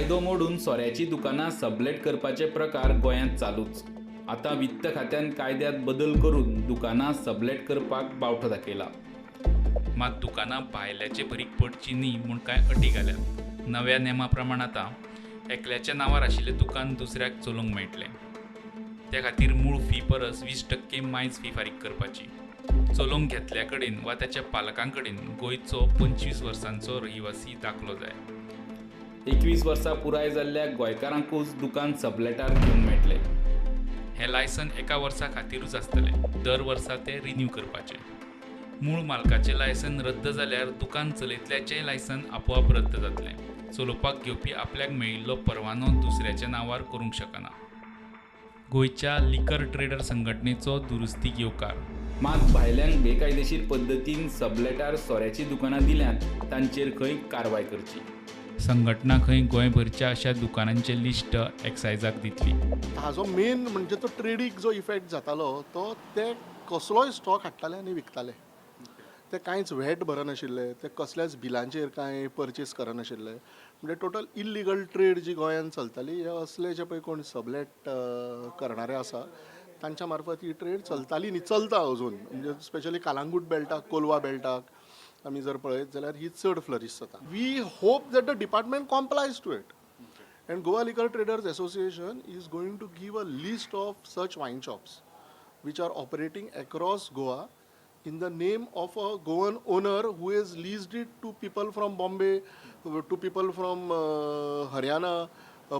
कायदो मोडून सोऱ्याची दुकानां सबलेट करपाचे प्रकार गोंयांत चालूच. आतां वित्त खात्यान कायद्यांत बदल करून दुकानां सबलेट करपाक बावटो दाखयला. मात दुकानां भायल्याचे भरीक पडची न्ही म्हूण कांय अटी घाल्यात. नव्या नेमा प्रमाण आतां एकल्याच्या नांवार आशिल्लें दुकान दुसऱ्याक चलोवंक मेळटलें. त्या खातीर मूळ फी परस 20% मायज फी फारीक करपाची. चलोवंक घेतल्या कडेन वा ताच्या पालकां कडेन गोंयचो 25 वर्सांचो रहिवासी दाखलो जाय. 21 वर्सां पुराय जाल्ल्या गोंयकारांकूच दुकान सबलेटार घेवंक मेळटलें. हें लायसन एका वर्सा खातीरूच आसतलें. दर वर्सा तें रिन्यू करपाचें. मूळ मालकाचें लायसन रद्द जाल्यार दुकान चलयतल्याचेंय लायसन आपोआप रद्द जातलें. चलोवपाक घेवपी आपल्याक मेळिल्लो परवानो दुसऱ्याच्या नांवार करूंक शकना. गोंयच्या लिकर ट्रेडर संघटनेचो दुरुस्तीक येवकार. मात भायल्यांक बेकायदेशीर पद्दतीन सबलेटार सोऱ्याचीं दुकानां दिल्यांत तांचेर खंय कारवाय करची. संघटना खंय गोंयभरच्या अशा दुकानांचें लिस्ट एक्सायजाक दितली. हाजो मेन म्हणजे तो ट्रेडीक जो इफेक्ट जातालो तो ते कसलोय स्टॉक हाडटाले आनी विकताले. ते कांयच व्हॅट भरनाशिल्ले, ते कसल्याच बिलांचेर कांय परचेस करनाशिल्ले. म्हणजे टोटल इलिगल ट्रेड जी गोंयांत चलताली, हे असले जे पळय कोण सबलेट करणारे आसा तांच्या मार्फत ही ट्रेड चलताली न्ही, चलता अजून. म्हणजे स्पेशली कालांगूट बेल्टाक, कोलवा बेल्टाक आमी जर पळयत जाल्यार ही चड फ्लरीश जाता. We hope that the department complies to it. And Goa Liquor Traders Association is going to give a list of such wine shops which are operating across Goa in the name of a Goan owner who has leased it to people from Bombay, to people from Haryana,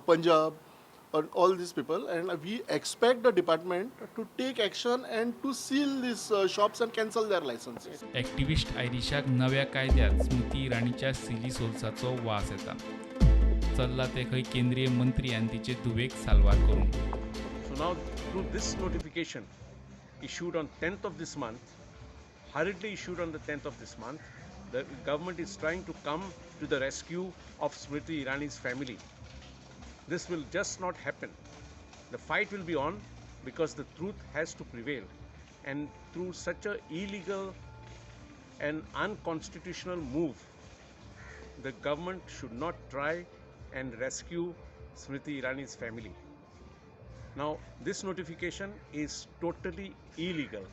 Punjab, and all these people. And we expect the department to take action and to seal these shops and cancel their licenses. Activist आयरिशाक नव्या कायद्यांत स्मृती इराणीच्या silly सोल्साचो वास येता. चल्ला ते खंय केंद्रीय मंत्री आनी तिचे धुवेक साल्वार करूंक. So now through this notification issued on 10th of this month, hurriedly issued on the 10th of this month, the government is trying to come to the rescue of Smriti Irani's family. This will just not happen. The fight will be on because the truth has to prevail. And through such a illegal and unconstitutional move, the government should not try and rescue Smriti Irani's family. Now, this notification is totally illegal.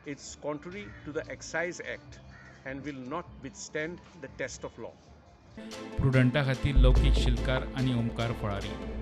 It's contrary to the Excise Act and will not withstand the test of law. प्रुडंटा खातीर लौकीक शिलकार आनी ओमकार फळारी.